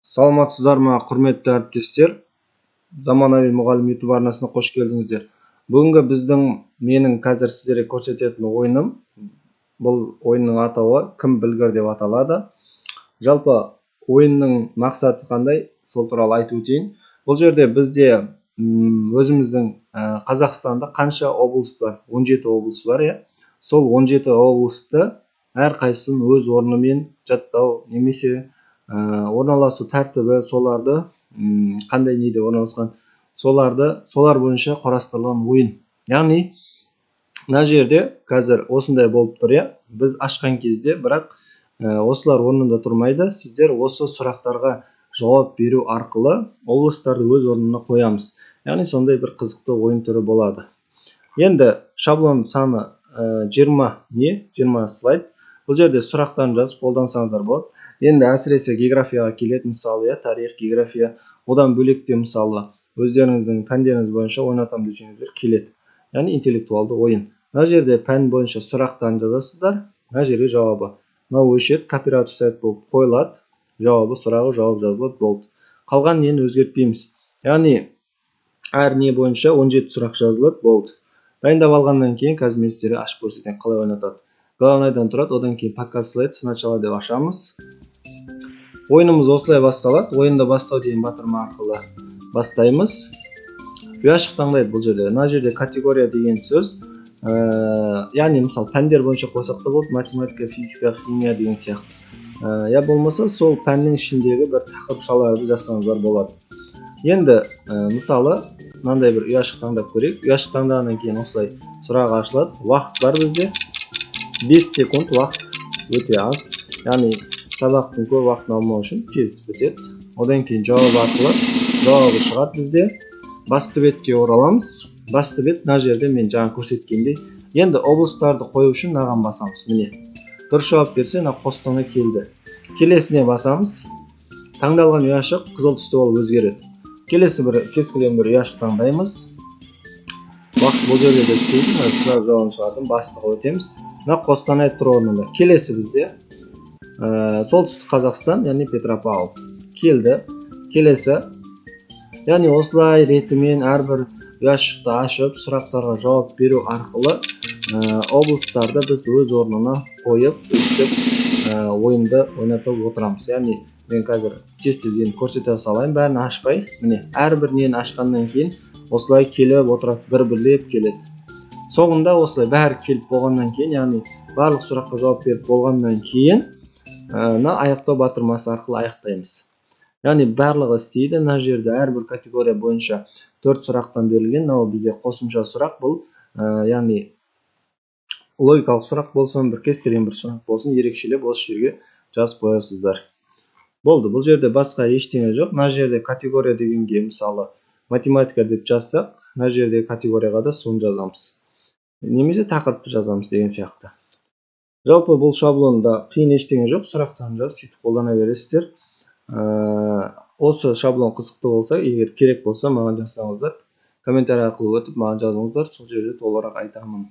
Саламатсыздар ма, құрметті әріптестер! Заманауи мұғалім YouTube арнасына қош келдіңіздер. Бүгінгі менің қазір сіздерге көрсететін ойыным, бұл ойынның атауы «Кім білгір» деп аталады. Жалпы ойынның мақсаты қандай, сол туралы айтып өтейін. Бұл жерде бізде өзіміздің Қазақстанда қанша облыс бар? 17 облыс бар, иә. Сол 17 облысты әрқайсысын өз орнымен жаттау немесе орналасу тәртібі, соларды қандай неде орналасқан, соларды, солар бойынша құрастырылған ойын. Яғни мына жерде қазір осындай болып тұр, иә, біз ашқан кезде, бірақ осылар орнында тұрмайды. Сіздер осы сұрақтарға жауап беру арқылы облыстарды өз орнына қоямыз. Яғни сондай бір қызықты ойын түрі болады. Енді шаблон саны 20, не 20 слайд. Бұл жерде сұрақтарын жазып қолдансаңыздар болады. Енді әсіресе географияға келеді, мысалы, иә, тарих, география. Одан бөлек те, мысалы, өздеріңіздің пәндеріңіз бойынша ойнатамын десеңіздер, келеді. Яғни интеллектуалды ойын. Мына жерде пән бойынша сұрақтарын жазасыздар, мына жерге жауабы. Мынау өшеді, копировать сайт болып қойылады, жауабы, сұрағы, жауап жазылады, болды. Қалған нені өзгертпейміз. Яғни әр не бойынша 17 сұрақ жазылады, болды. Дайындап алғаннан кейін қазір мен сіздерге ашып көрсетейін, қалай ойнатады. Главныйдан тұрады, одан кейін «Показ слайд сначала» деп ашамыз. Ойынымыз осылай басталады. Ойынды бастау деген батырма арқылы бастаймыз. Ұяшық таңдайды бұл жерде. Мына жерде «Категория» деген сөз, яғни мысалы, пәндер бойынша қойсақ та болады: математика, физика, химия деген сияқты. Я болмаса сол пәннің ішіндегі бір тақырыпшаларды жазсаңыздар болады. Енді мысалы, мынандай бір ұяшық таңдап көрейік. Ұяшық таңдағаннан кейін осылай сұрақ ашылады. Уақыт бар бізде 5 секунд, уақыт өте аз, яғни сабақтың көп уақытын алмау үшін тез бітеді. Одан кейін жауап арқылы жауабы шығады бізде. Басты бетке ораламыз. Басты бет мына жерде, мен жаңа көрсеткендей. Енді облыстарды қою үшін мынаған басамыз. Міне, дұрыс жауап берсе, мына Қостанай келді. Келесіне басамыз, таңдалған ұяшық қызыл түсті болып өзгереді. Келесі бір кез келген бір ұяшық таңдаймыз. Уақыт бұл жерде де істейді. Мына сразу жауабын шығардым. Бастыға өтеміз. Мына Қостанай тұр орнында. Келесі бізде Солтүстік Қазақстан, яғни Петропавл келді. Келесі. Яғни осылай ретімен әрбір ұяшықты ашып, сұрақтарға жауап беру арқылы облыстарды біз өз орнына қойып, өстіп ойынды ойнатып отырамыз. Яғни мен қазір тез тез енді көрсете салайын, бәрін ашпай. Міне, әрбір нені ашқаннан кейін осылай келіп отырады, бір бірлеп келеді. Соңында осылай бәрі келіп болғаннан кейін, яғни барлық сұраққа жауап беріп болғаннан кейін, мына аяқтау батырмасы арқылы аяқтаймыз. Яғни барлығы істейді. Мына жерде әрбір категория бойынша төрт сұрақтан берілген. Мынау бізде қосымша сұрақ бұл, яғни логикалық сұрақ болсын, бір кез келген бір сұрақ болсын, ерекшелеп осы жерге жазып қоясыздар, болды. Бұл жерде басқа ештеңе жоқ. Мына жерде «Категория» дегенге, мысалы, математика деп жазсақ, мына жерде категорияға да соны жазамыз немесе тақырыпты жазамыз деген сияқты. Жалпы бұл шаблонда қиын ештеңе жоқ, сұрақтарын жазып, сөйтіп қолдана бересіздер. Осы шаблон қызықты болса, егер керек болса, маған жазсаңыздар, комментарий арқылы өтіп, маған жазыңыздар, сол жерде толығырақ айтамын.